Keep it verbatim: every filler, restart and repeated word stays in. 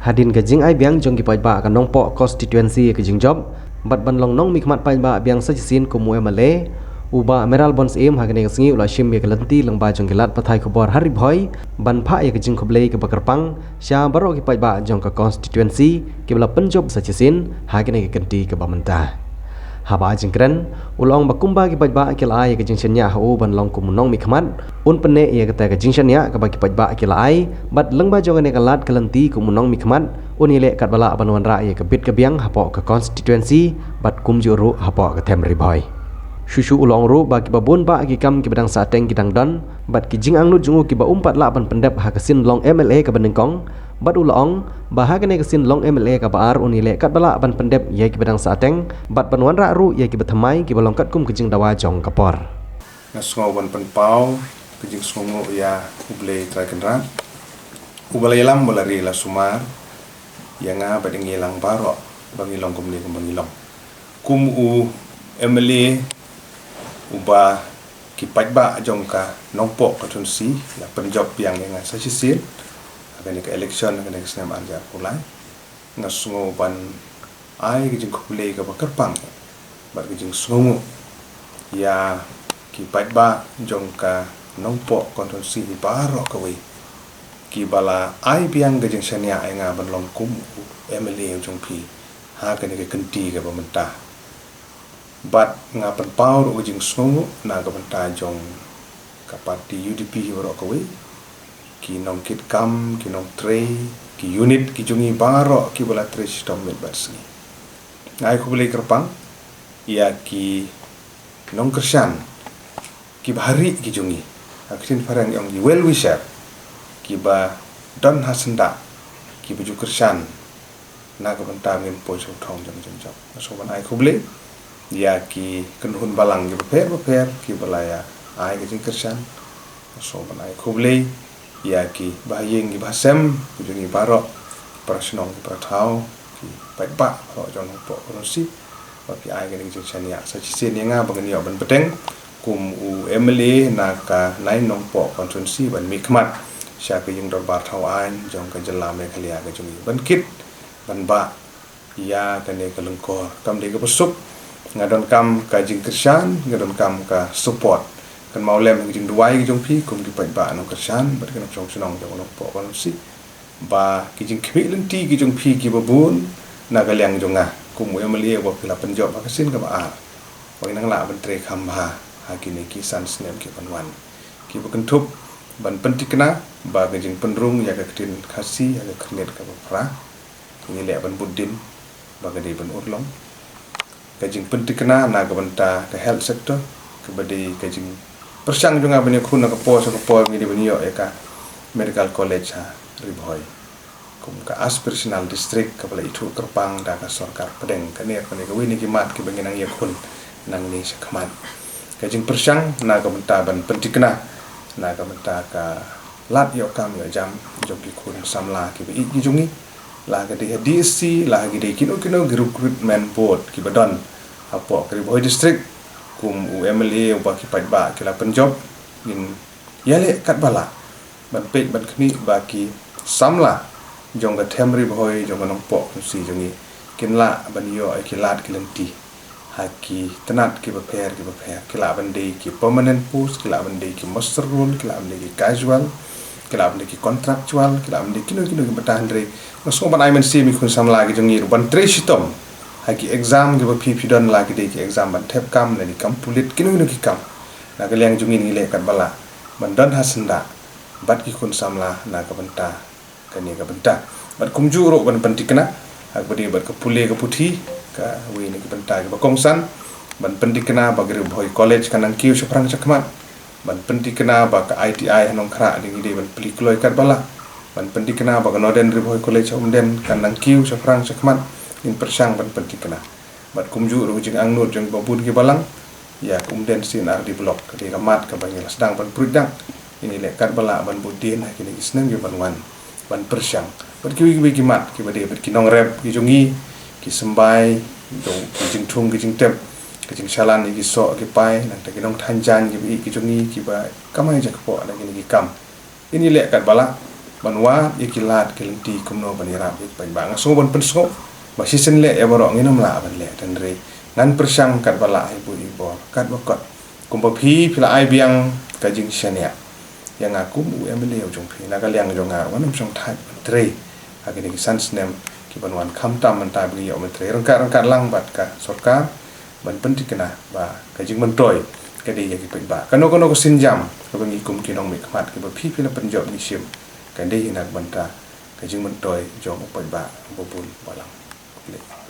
Hadien ka jingai biang jong ki paidbah ka Nongpoh constituency ïa ka jingjop bad ban long nongmihkhmat paidbah biang sa shisien kum u M L A, u Bah Mayral Born Syiem ha kane ka sngi u la shim ïa ka lynti lyngba jong ki lad pathai khubor ha Ri Bhoi ban phah ïa ka jingkhublei kaba kyrpang sha baroh ki paidbah jong ka constituency kiba la pynjop sa shisien ha kane ka kynti kaba mynta. Haba ai jingkren, u la ong ba kumba ki paidbah ki la ai ïa ka jingshaniah ha u ban long kum u nongmihkhmat, un pynneh ïa kata ka jingshaniah kaba ki paidbah ki la ai bad lyngba jong kane ka lad ka lynti kum u nongmihkhmat, un ïaleh katba lah ban wanrah ïa ka bit ka biang hapoh ka constituency bad kumjuh ruh hapoh ka them Ri Bhoi. Shuh shuh u la ong ruh ba kiba bun bah ki kam kiba dang sahteng ki dang don bad ki jingangnud jong u kiba um pat lah ban pyndep ha ka sien long M L A kaba nyngkong, bad u la ong ba ha kane ka sien long M L A kaba ar un ïaleh katba lah ban pyndep ïa kiba dang sahteng bad ban wanrah ruh ïa kiba thymmai kiba long katkum ka jingdawa jong ka por. Nga sngew ban pynpaw ka jingsngewnguh ïa U Blei Trai Kynrad uba la ïalam ba la ri la sumar ïa nga bad ïa ngi lang baroh ba ngi long kumne kumba ngi long. Kum u M L A uba ki paidbah jong ka Nongpoh constituency la pynjop biang ïa nga sa shisien ha kane ka election ha kane ka snem ar hajar arphew lai, nga sngew ban ai ka jingkhublei kaba kyrpang bad ka jingsngewnguh ïa ki paidbah jong ka Nongpoh constituency baroh kawei kiba la ai biang ka jingshaniah ïa nga ban long kum u M L A jong phi ha kane ka kynti kaba mynta. Bad nga pynpaw ruh ka jingsngewnguh na ka bynta jong ka party U D P baroh kawei, ki nongkitkam, ki nongtrei, ki unit ki jong ngi baroh kiba la trei shitom miet bad sngi. Nga ai khublei kyrpang ïa ki nongkyrshan kiba ha rieh ki jong ngi, ha ka ktien phareng ong ki well wisher, kiba don ha syndah, kiba ju kyrshan na ka bynta ngin poi sha u thong jong ka jingjop. Nga sngew ban ai khublei ïa ki kynhun balang kiba pher bapher kiba la ïa ai ka jingkyrshan. Nga sngew ban ai khublei ïa ki bahaïing ki bahasem ki jong ngi baroh, ki para shnong ki para thaw, ki paidbah baroh jong Nongpoh constituency ba phi ai kane ka jingshaniah sa shisien ïa nga ba ngan ïoh ban bteng kum u M L A na ka nine Nongpoh constituency ban mihkhmat sha ka ïing dorbar thaw aiñ jong ka jylla Meghalaya ka jong ngi ban kit ban bah ïa kane ka lyngkor. Kam dei kaba suk, nga donkam ka jingkyrshan, nga donkam ka support. Kynmaw lem ka jingduwai ka jong phi kum ki paidbah nongkyrshan bad ki nongshong shnong jong Nongpoh constituency ba ki jingkhmih lynti ki jong phi kiba bun na ka liang jong nga kum u M L A uba phi la pynjop ha ka sien kaba ar, ba ngin nang lah ban trei kham bha ha kine ki san snem ki ban wan, kiba kynthup ban pynthikna ba ka jingpynrung ïa ka ktien Khasi ha ka khyrnit kaba phra, ngi leh ban bud dien ba ka dei ban urlong. Ka jingpynthikna na ka bynta ka health sector, kaba dei ka jingpyrshang jong nga ban ïakhun na ka por sha ka por ngi dei ban ïoh ïa ka medical college ha Ri Bhoi kum ka aspirational district kaba la ithuh kyrpang da ka sorkar pdeng. Kane, kane kawei na ki mat kiba ngi nang ïakhun nangne shakhmat. Ka jingpyrshang na ka bynta ban pynthikna na ka bynta ka lad ïoh kam ïoh jam jong ki khun samla kiba ïeit ki jong ngi, la ka dei ha D S C, la ka dei kino kino ki recruitment board kiba don hapoh ka Ri Bhoi district, kum u M L A uba ki paidbah ki la pynjop, ngin ïaleh katba lah ban peit ban khmih ba ki samla jong ka them Ri Bhoi jong ka Nongpoh constituency jong ngi kin lah ban ïoh ïa ki lad ki lynti ha ki tnat kiba pher kiba pher. Ki lah ban dei ki permanent post, ki lah ban dei ki muster roll, ki lah ban dei ki casual, ki lah ban dei ki contractual, ki lah ban dei kino kino ki bynta. Hynrei nga sngew ban ai mynsiem ïa ki khun samla ki jong ngi ruh ban trei shitom ha ki exam kiba phi phi don, la ki dei ki exam ban thep kam lane ki kam pulit, kino kino ki kam. Na ka liang jong ngi ngi leh katba lah ban don ha syndah bad ki khun samla na ka bynta kane ka bynta. Bad kumjuh ruh ban pynthikna ha kaba ïadei bad ka pule ka puthi, kawei na ki bynta kiba kongsan, ban pynthikna ba ka Ri Bhoi College kan nang kiew shaphrang shakhmat, ban pynthikna ba ka I T I ha Nongkhrah dei ngi dei ban plie kloi katba lah, ban pynthikna ba ka Northern Ri Bhoi College ha Umden kan nang kiew shaphrang shakhmat, ngin pyrshang ban pynthikna. Bad kumjuh ruh ka jingangnud jong kiba bun kiba lang ïa ka Umden C and R D block, ka dei ka mat kaba ngi la sdang ban pruid dak. Ngi leh katba lah ban bud dien ha kine ki snem kiban wan ban pyrshang. Bad kiwei kiwei ki mat kiba dei bad ki nongrep ki jong ngi, ki symbai, ki jingthung ki jingtep, ki jingshalan ïa ki soh ki pai, nangta ki nongthaiñ jaiñ kiba ïeit ki jong ngi kiba kamai jakpoh na kine ki kam. Ngin ïaleh katba lah ban wad ïa ki lad ki lynti kumno ban ïarap ïa ki paidbah. Nga sngew ban pynsngew ba shisien leh ïa baroh ngin ym lah ban leh, hynrei ngan pyrshang katba lah ha i buit i bor, katba kot, kumba phi, phi la ai biang ka jingshaniah ïa nga kum u MLA u jong phi, na ka liang jong nga ruh ngan ym shong thait ban trei ha kine ki san snem ki ban wan, khamtam mynta ba ngi ïoh ban trei ryngkat ryngkat lang bad ka sorkar ban pynthikna ba ka jingmyntoi ka dei ïa ki paidbah. Kano kano ka sienjam kaba ngi kum ki nongmihkhmat kiba phi, phi la pynjop, ngi shim, ka dei na ka bynta ka jingmyntoi jong u paidbah ba bun balang. Khublei.